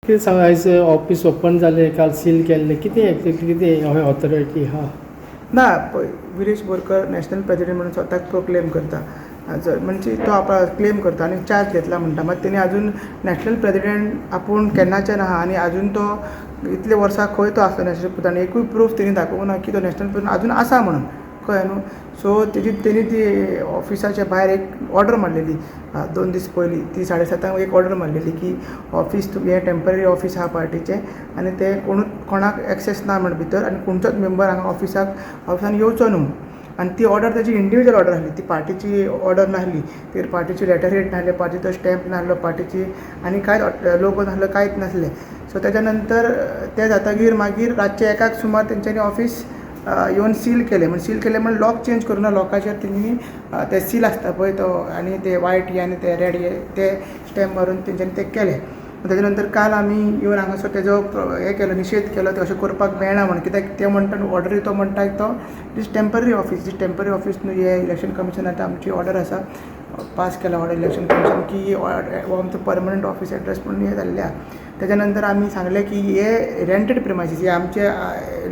कितें सांगा, आयज ऑफीस ओपन जालें, काल सील केल्लें, कितें एक्झॅक्टली कितें ऑथॉरिटी आहा? ना, पळय, विरेश बोरकर नॅशनल प्रेजिडेंट म्हणून स्वताक प्रोक्लेम करता, म्हणजे तो आपलो क्लेम करता आनी चार्ज घेतला म्हणटा. मात तेणी आजून नॅशनल प्रेजिडेंट आपूण केन्नाच्यान आहा आनी आजून तो इतले वर्सां खंय तो आसलो नॅशनल प्रेजिडेंट, एकूय प्रूफ तेणी दाखोवंक ना की तो नॅशनल प्रेजिडेंट आजून आसा म्हणून. कळ्ळें न्हू? सो तेजी तेणी ती ऑफिसाच्या भायर एक ऑर्डर मारलेली 2 दीस पयलीं. ती 7:30 एक ऑर्डर मारलेली की ऑफीस हें टेंपररी ऑफीस आहा पार्टीचें आनी तें कोणूच कोणाक एक्सेस ना म्हण भितर आनी खंयचोच मेंबर हांगा ऑफिसान येवचो न्हू. आनी ती ऑर्डर तेजी इंडिविज्युअल ऑर्डर आसली, ती पार्टीची ऑर्डर नासली. ती पार्टीची लेटर हेड नासले, पार्टीचो स्टॅम्प नासलो, पार्टीची आनी कांयच लोगो नासलो, कांयच नासलें. सो तेच्या नंतर तें जातकीर मागीर रातचें 1 सुमार तेंच्यांनी ऑफीस येवन सील केलें. म्हणजे सील केलें म्हण लॉक चेंज करूं ना. लॉकाचेर तेणी ते सील आसता पळय तो आनी ते वायट हे आनी ते रेड हे, ते स्टॅम्प मारून तेंच्यांनी तें केलें. तेजे नंतर काल आमी येवन हांगासर तेजो हें केलो, निशेध केलो. तें अशें करपाक मेळना म्हण, कित्याक ते म्हणटा ऑर्डरी, तो म्हणटा तो is temporary office, is temporary office न्हू हें. इलेक्शन कमिशन आतां आमची ऑर्डर आसा, पास केला ऑर्डर इलेक्शन कमिशन की हो आमचो परमनंट ऑफीस एड्रेस म्हणून हें जाल्लें आहा. तेच्या नंतर आमी सांगलें की हे रेंटेड प्रिमायसीस, हे आमचे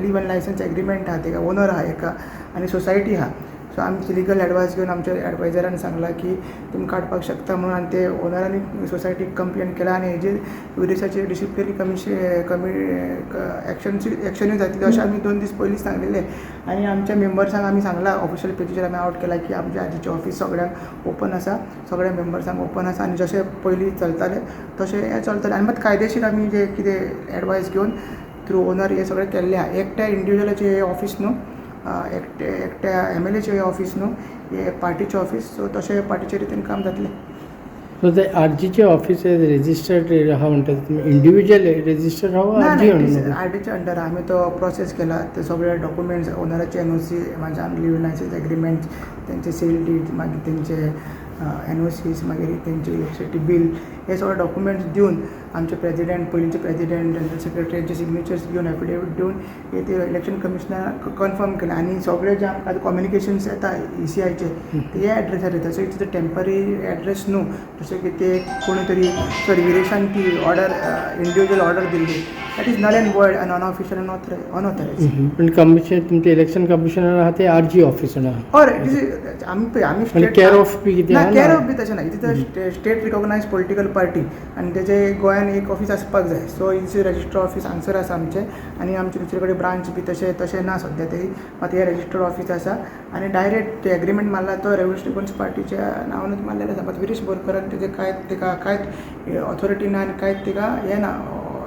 लीव एंड लायसन्स एग्रीमेंट आहा, तेका ओनर आहा एका आनी सोसायटी आहा. सो आमची लिगल एडवायस घेवन आमच्या एडवायजरान सांगलां की तुमी काडपाक शकता म्हणून. आनी ते ओनरांनी सोसायटीक कंप्लेन केला आनी हेजेर विरेशाचेर डिसिप्लिनरी कमिशन कमी एक्शन एक्शनूय जातली अशें आमी 2 दीस पयलीं सांगलेलें. आनी आमच्या मेंबर्सांक आमी सांगलां, ऑफिशियल पेजीचेर आमी आवट केला की आमच्या आरजीचें ऑफीस सगळ्यांक ओपन आसा, सगळ्या मेंबर्सांक ओपन आसा आनी जशें पयलीं चलतालें तशें हें चलतलें. आनी मात कायदेशीर आमी जे कितें एडवायस घेवन थ्रू ओनर हें सगळें केल्लें आहा. एकट्या इंडिविज्युअलाचें हें ऑफीस न्हू, एकट्या एमएलएचें ऑफीस न्हू, हें पार्टीचें ऑफीस. सो तशें पार्टीचे रितीन काम जातलें. सो ते आरजीचे ऑफीस रेजिस्टर्ड आहा म्हणटा, तुमी इंडिविज्युअल रेजिस्टर्ड आहा? ना. आरजी म्हणून? आरजीच्या अंडर आमी तो प्रोसेस केला. ते सगळे डॉक्युमेंट्स, ओनराचे एनओसी, माझ्या लिव्ह लायसन्स एग्रीमेंट, तेंचे सेल डीड, मागीर तेंचे एनओसीस, मागीर तेंचे इलेक्ट्रिसिटी बील, हे सगळे डॉक्युमेंट्स दिवन, आमचे प्रेजिडेंट, पयलींचे प्रेजिडेंट, जनरल सेक्रेटरी यांचे सिग्नेचर्स घेवन, एफिडेवीट दिवन हे ते इलेक्शन कमिशनराक कन्फर्म केलें. आनी सगळे जे आमकां आतां कम्युनिकेशन्स येता ईसीआयचे, ते ह्या एड्रेसार येता. So it's a temporary address न्हू, जशें की ते कोणी तरी, सॉरी, विरेशान ती order, individual order Delhi. That is null and void and unofficial and unauthorised. पण कमिशन, तुमचे इलेक्शन कमिशनर आहा ते आरजी ऑफिसान आहा. हय, it is आमी पळय आमी आनी केअर ऑफ बी कितें ना. आहा? केअर ऑफ बी तशें ना. It is a state recognise political party आनी तेजे गोंयान एक ऑफीस आसपाक जाय. सो it's registered office हांगसर आसा आमचें आनी आमचे दुसरे कडेन ब्रांच बी तशें तशें ना सद्या तरी. मात हें रजिस्टर्ड ऑफीस आसा आनी डायरेक्ट एग्रीमेंट मारला तो रेवोल्युशनरी गोवन्स पार्टीच्या नांवानूच मारलेलो आसा. मात विरेश बोरकरान तेजें कांय तेका कांयच ऑथॉरिटी ना आनी कांयच तेका हें ना,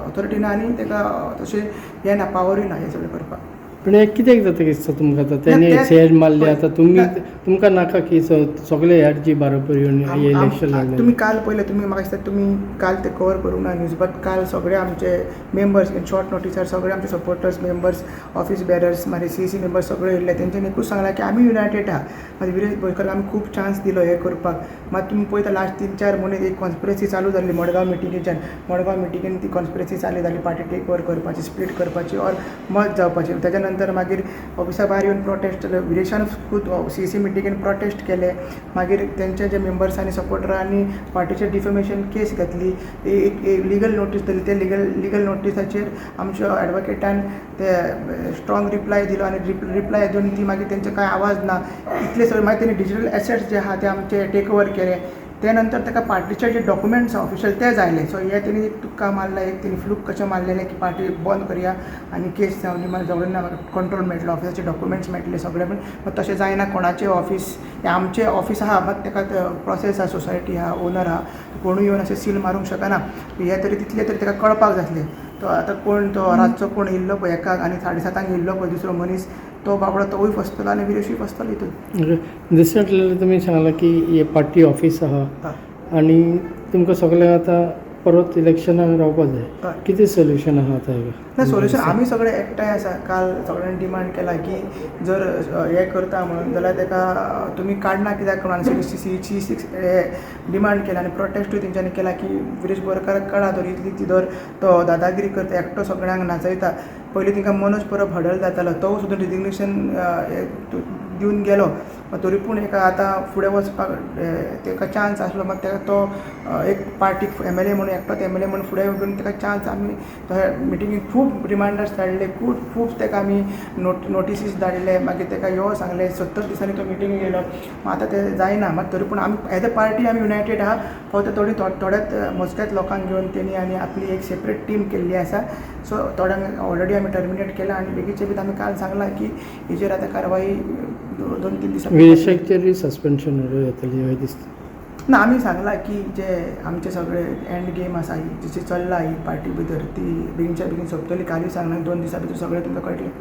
ऑथॉरिटी ना आनी तेका तशें हें ना, पावरूय ना हें सगळें करपाक. पण हें कित्याक जाता दिसता तुमकां आतां? तेणी शेर मारले, आतां तुमी तुमकां नाका की सगळे आरजी बरोबर येवन हे इलेक्शन लढले? तुमी काल पळयलें, तुमी म्हाका दिसता तुमी काल ते कवर करूंक ना न्यूज, बट काल सगळे आमचे मेंबर्स इन शॉर्ट नोटीसार, सगळे आमचे सपोर्टर्स, मेंबर्स, ऑफीस बेरर्स, मागीर सीईसी मेंबर्स सगळे येयल्ले. तेंच्यांनी एकूच सांगलां की आमी युनायटेड आहा. मागीर विरेश बोरकर आमी खूब चान्स दिलो हें करपाक. मात तुमी पळयता, लास्ट 3-4 म्हयने एक कॉन्स्पिरसी चालू जाल्ली मडगांव मिटिंगेच्यान. मडगांव मिटिंगेन ती कॉन्स्पिरसी चालू जाली, पार्टी टेक ओवर करपाची, स्प्लीट करपाची ऑर मर्ज जावपाची. तेच्या नंतर मागीर ऑफिसा भायर येवन प्रोटेस्ट जाले. विरेशान खूद सीईसी मिटिंगेन प्रोटेस्ट केले. मागीर तेंचे जे मेंबर्सांनी, सपोर्टरांनी पार्टीचेर डिफेमेशन केस घातली, एक लिगल नोटीस दिली. ते लिगल नोटिसाचेर आमच्या एडवोकेटान ते स्ट्रॉंग रिप्लाय दिलो आनी रिप्लाय दिवन ती मागीर तेंचे कांय आवाज ना इतले सगळे. मागीर तेणी डिजीटल एसेट्स जे आहा ते आमचे टेक ओवर केले. ते नंतर ताका पार्टीचे जे डॉक्युमेंट्स आहा ऑफिशियल ते जाय आसले. सो हे तेणी एक तुक्का मारला, एक तेणी फ्लूक कशें मारलेलें की पार्टी बंद करया आनी केस जावनी, मागीर झगडून म्हाका कंट्रोल मेळटलो, ऑफिसाचे डॉक्युमेंट्स मेळटले सगळे. पण तशें जायना. कोणाचें ऑफीस हें आमचें ऑफीस आहा, मात ताका प्रोसेस आहा, सोसायटी आहा, ओनर आहा, कोणूय येवन अशें सील मारूंक शकना. हें तरी तितलें तरी ताका कळपाक जाय आसलें. तो आतां कोण तो रातचो कोण येयल्लो पळय 1 आनी 7:30 येयल्लो पळय दुसरो मनीस, तो बाबडो तोवूय फसतलो आनी विरेशूय फसतलो हितून. रिसंटली तुमी सांगलां की हे पार्टी ऑफीस आहा आनी तुमकां सगळ्यांक आतां परत इलेक्शनाक रावपा जाय. कितें सोल्युशन आहा आतां हेका? ना, सोल्युशन आमी सगळे एकठांय आसा. काल सगळ्यांनी डिमांड केला की जर हें करता म्हणून जाल्यार ताका तुमी काडना कित्याक म्हणून. आनी सी सी सिक्स हे डिमांड केला आनी प्रोटेस्टूय तेंच्यांनी केला की विरेश बोरकाराक काडा. तर इतली ती दर तो दादागिरी करता, एकटो सगळ्यांक नाचयता. पयलीं तांकां मनोज परब हडल जातालो, तो सुद्दां रिजिग्नेशन दिवन गेलो. तरी पूण एका आतां फुडें वचपाक ताका चान्स आसलो, मात ताका तो एक पार्टीक एमएलए म्हणून, एकटोच एमएलए म्हणून फुडें वचून ताका चान्स आमी मिटींगेक खूब रिमायंडर्स धाडले, खूब खूब ताका आमी नोटिसीस धाडले. मागीर ताका यो सांगलें. 70 दिसांनी तो मिटींगेक येयलो. आतां तें जायना. मात तरी पूण आमी एज अ पार्टी आमी युनायटेड आहा. फक्त थोडी थोड्याच मोजक्याच लोकांक घेवन तेणी आनी आपली एक सेपरेट टीम केल्ली आसा. सो थोड्यांक ऑलरेडी आमी टर्मिनेट केला आनी बेगीनचे बेगीन आमी काल सांगलां की हेजेर आतां कारवाई 2-3 दिसां. विरेशाचेरूय सस्पेन्शन येतली अशें दिसता? ना, आमी सांगलां की जे आमचे सगळे एंड गेम आसा, जी चल्ला ही पार्टी भितर, ती बेगीनच्या बेगीन सोंपतली. कालूय सांगलां, 2 दिसां भितर सगळें तुमकां कळटलें.